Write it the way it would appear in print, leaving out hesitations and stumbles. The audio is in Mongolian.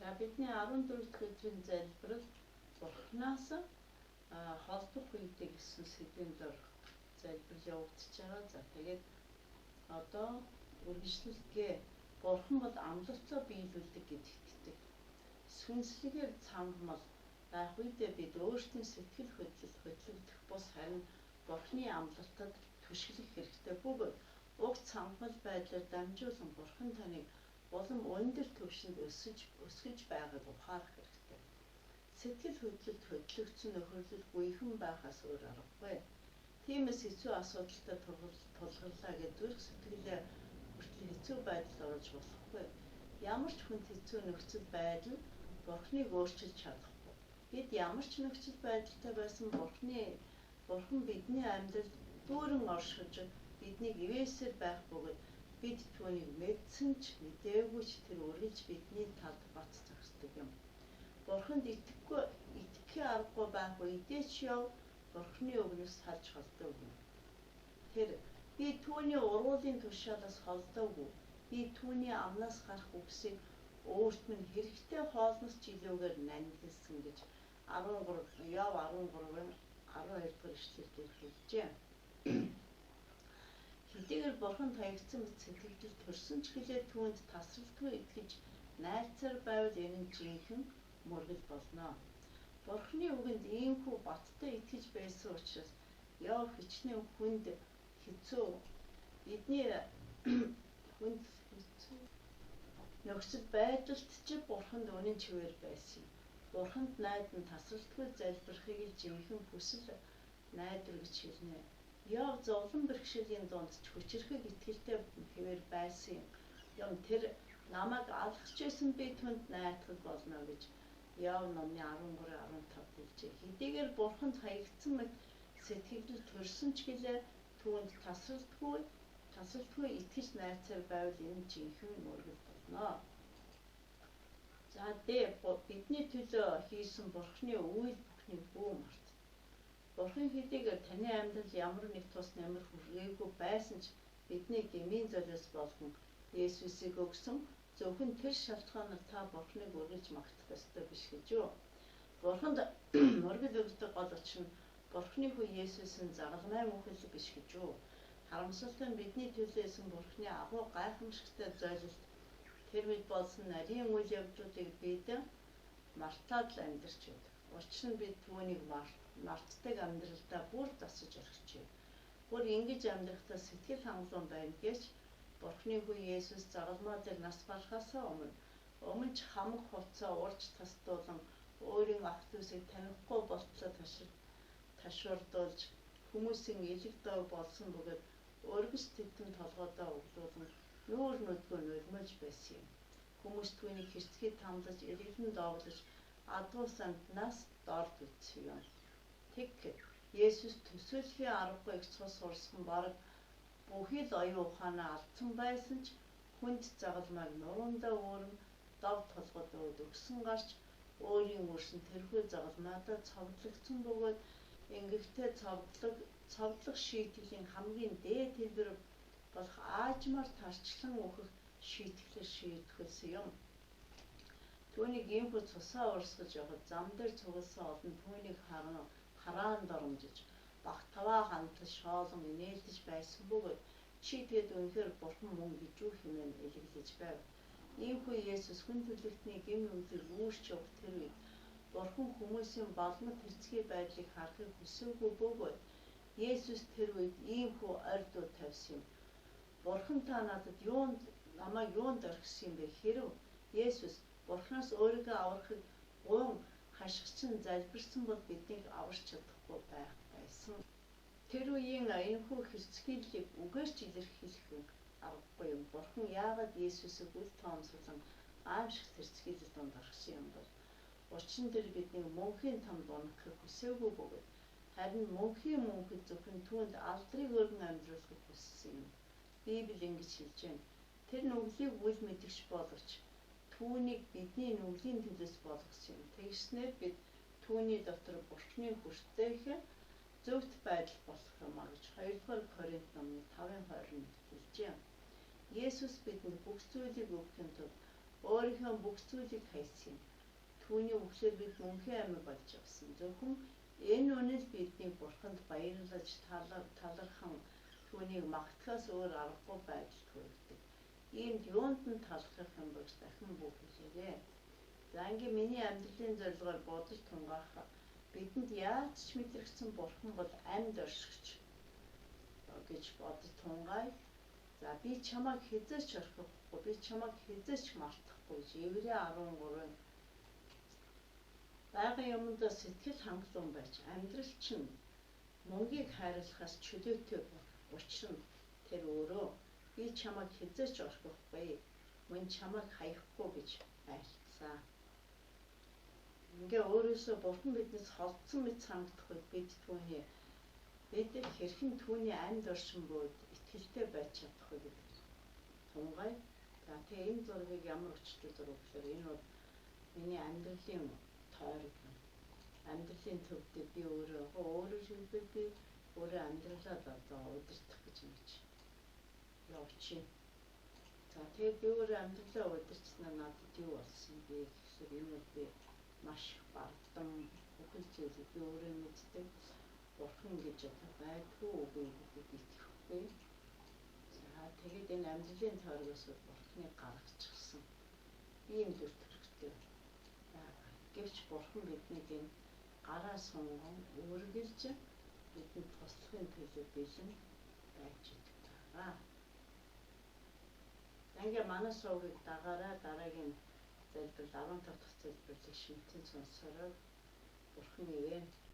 За, бидний 14 дахь өдрийн залбирал Бурханаас холдох үедээ гэсэн сэдвийн дор залбирал явагдаж байгаа. За, тэгээд одоо үргэлжлэлгээ Бурхан бол амлалтаа биелүүлдэг гэдэгт итгэдэг. Сүнслэгээр цангамал байх үедээ бид өөрсдийн сэтгэл хөдлөл хөдлөгдөх бус, харин Бурханы амлалтад түшиглэх хэрэгтэй бөгөөд уг цангамал байдлаар дамжуулан Бурхан таныг улам өндөр түвшинд өсгөж байгааг ухаарах хэрэгтэй. Сэтгэл хөдлөлд хөдлөгдсөн нөхөрлөл гүйхэн байхаас өөр аргагүй. Тиймээс хэцүү асуудалтай тулгарлаа гэж зүрх сэтгэлээ хүртэл хэцүү байдалд оруулж болохгүй. Ямар ч хүнд хэцүү нөхцөл байдал Бурханыг өөрчилж чадахгүй. Бид ямар ч нөхцөл байдалтай байсан Бурхан бидний амьдралд дүүрэн оршиж, биднийг ивээсээр байх бөгөөд бид түүнийг мэдсэн ч мэдээгүй ч тэр үргэлж бидний талд бат зогсдог юм. Бурханд итгэхгүй, итгэхийн аргагүй байх үедээ ч яв Бурханы үгнээс салж холдоогүй. Тэр би түүний уруулын тушаалаас холдоогүй. Би түүний амнаас гарах үгсийг өөрт минь хэрэгтэй хоолноос ч илүүгээр нандилсан гэж 13 Иов 13-ын 12 дугаар ишлэл дээр хэлжээ. Хэдийгээр Бурхан таягдсан мэт сэтгэгдэл төрсөн ч гэлээ түүнд тасралтгүй итгэж найцаар байвал энэ нь жинхэнэ мөргөл болно. Бурханы үгэнд иймхүү баттай итгэж байсан учраас Иов хичнээн хүнд хэцүү бидний хүнд хэцүү нөхцөл байдалд ч Бурханд үнэн чигээр байсан юм. Бурханд найдан тасралтгүй залбирахыг л жинхэнэ хүсэл найдвар гэж хэлнэ. Иов зовлон бэрхшээлийн дунд ч хүчирхэг итгэлтэй хэвээр байсан юм. Юм тэр намайг алгах байсан би түнд найдах болно гэж Иов номны 13:15 хэлжээ. Хэдийгээр Бурханд хаягдсан мэт сэтгэгдэл төрсөн ч гэлээ түүнд тасралтгүй итгэж найцаар байвал энэ жинхэнэ мөргөл болно. За, Д бидний төлөө хийсэн Бурханы үйл бүхнийг бүү март. Бурхан хэдийгээр таны амьдрал ямар нэг тус нэмэр хүргээгүй байсан ч бидний гмийн золиос болгон Есүсийг өгсөн. Зөвхөн тэр шалтгаанаар та Бурханыг үргэлж магтах ёстой биш гэж юу? Бурханд мөргөл өгдөг гол учир нь Бурханы хүү Есүсийн загалмай мөнхөлөг биш гэж юу? Харамсалтай нь бидний төлөөсөн Бурханы агуу гайхамшигтай золилт, тэр үед болсон нарийн үйл явдлуудыг бид мартаад л амьдарч байдаг. Учир нь бид түүнийг мартдаг амьдралдаа бүр дасаж орхижээ. Бүр ингэж амьдрахдаа сэтгэл хангалуун байна гэж Бурхны хүү Есүс загалмай дээр нас барахаасаа өмнө ч хамаг хувцаа урж тасдуулан, өөрийн ах дүүсийг танихгүй болтлоо ташуурдуулж, хүмүүсийн элэг дов болсон бөгөөд өргөс тэвтэн толгойдоо углуулан нүүр нүдгөө нулимж байсан юм. Хүмүүс түүнийг хэрцгий тамлаж, элэглэн доовлож, адгуус амьтнаас дорд үзсэн юм. Тэг Есүс төсөөлхийн аргагүй их цус урсган бараг бүхий л оюун ухаанаа алдсан байсан ч хүнд загалмайг нуруундаа өөрн дов толгойд өгсөн гарч өөрийн үрсэн тэрхүү загалмайдаа цовдлогдсон бөгөөд ингэхдээ цовдлох шийтгэлийн хамгийн дээд хэлбэр болох аажмаар тарчлан өөхөх шийтгэлээр шийтгэлсэн юм. Түүнийг иймхүү цусаа урсгаж явахад зам дээр цугласан олон түүнийг хараан доромжиж, багтаваа хандлаж, шоолон инээлдэж байсан бөгөөд чи тэгэд үнэхээр бурхан мөн гэж юу хэмээн элэглэж байв. Иймхүү Есүс хүн төлөвтний гэм нүглийг үүрч явах тэр үед Бурхан хүмүүсийн балмад хэрцгий байдлыг харахыг хүсээгүй бөгөөд Есүс тэр үед иймхүү ойр дуу тавьсан юм. Бурхан, та надад юунд намайг юунд орхисон юм бэ? Хэрэв Есүс Бурханаас өөрийгөө аврахыг гуйн хашгичин залбирсан бол биднийг аварч чадахгүй байх байсан. Тэр үеийн энэхүү хэрцгийллийг үгээр ч илэрхийлэх аргагүй юм. Бурхан яагаад Есүсийг үл тоомсорлон аимшигт хэрцгийлэл донд орхисон юм бол? Учир нь тэр биднийг мөнхийн тамд унахыг хүсээгүй бөгөөд харин мөнхийн мөнхөд зөвхөн түүнд алдрыг өргөн амьдруулахыг хүссэн юм. Библи ингэж хэлж байна. Тэр нүглийг үл мэдгч боловч түүнийг бидний нүглийн төлөөс болгосон юм. Тэгснээр бид түүний дотор Бурхны хүртээх зөвхт байдал болох юм а гэж 2-р Коринт номны 5-ын 21 хэлжээ. Есүс бидэнд бүх зүйлийг өгөхийн тулд Өөрийнхөө бүх зүйлийг хайсан юм. Түүний үхлээр бид мөнхийн амьд болж авсан. Зөвхөн энэ үнэл биднийг Бурханд баярлаж талархан түүнийг магтахаас өөр аргагүй байдалд хүргэдэг. Иймд юунд нь талархах юм бэ гэж дахин бүх хэлээрэй. За, ингээ миний амьдралын зорилгоор бодож тунгаах, бидэнд яаж ч мэдрэгдсэн Бурхан бол амьд оршигч гэж бодож тунгаая. За, би чамайг хэзээ ч орхихгүй, би чамайг хэзээ ч мартахгүй гэж Еврей 13-ын байгаа юмдаа сэтгэл хангалуун байж, амьдрал чинь мөнгийг хайрлахаас чөлөөтэй. Учир нь тэр өөрөө би чамайг хэзээ ч орхихгүй, мөн чамайг хаяхгүй гэж айлтсан. Ингээ өөрөөсөө Бурхан биднээс холдсон мэт санагдах үед бид хэрхэн түүний амьд оршин бөгөөд итгэлтэй байж чадах вэ гэдэг тунгаая. За, тэгээ энэ зургийг ямар учиртай зураг гэхээр энэ бол миний амьдралын тойрог юм. Амьдралын төвдөө би өөрөө, өөрөөр хэлбэл, би өөрөө амьдралаа одоо удирдах гэж ингэж явчих. За, тэгээд би өөрөө амьдралаа удирдсанаа надад юу болсон бэ гэхээр энэ бол би маш их бардам, бүхэл зүйлийг би өөрөө мэддэг. Бурхан гэж одоо байдгүй, үгүй гэдгийг итгэхгүй. За, тэгээд энэ амьдралын тойргоос Бурханыг гаргачихсан. Ийм дүр төрхтэй. Гэвч Бурхан биднийг энэ гараа сунган үргэлж бидэнд туслахын төлөө бэлэн байж байгаа. Ингээ манай сувгийг дагаараа, дараагийн залбирал, 15 дахь залбирлыг шимтэн сонсороо. Бурхан ивээн.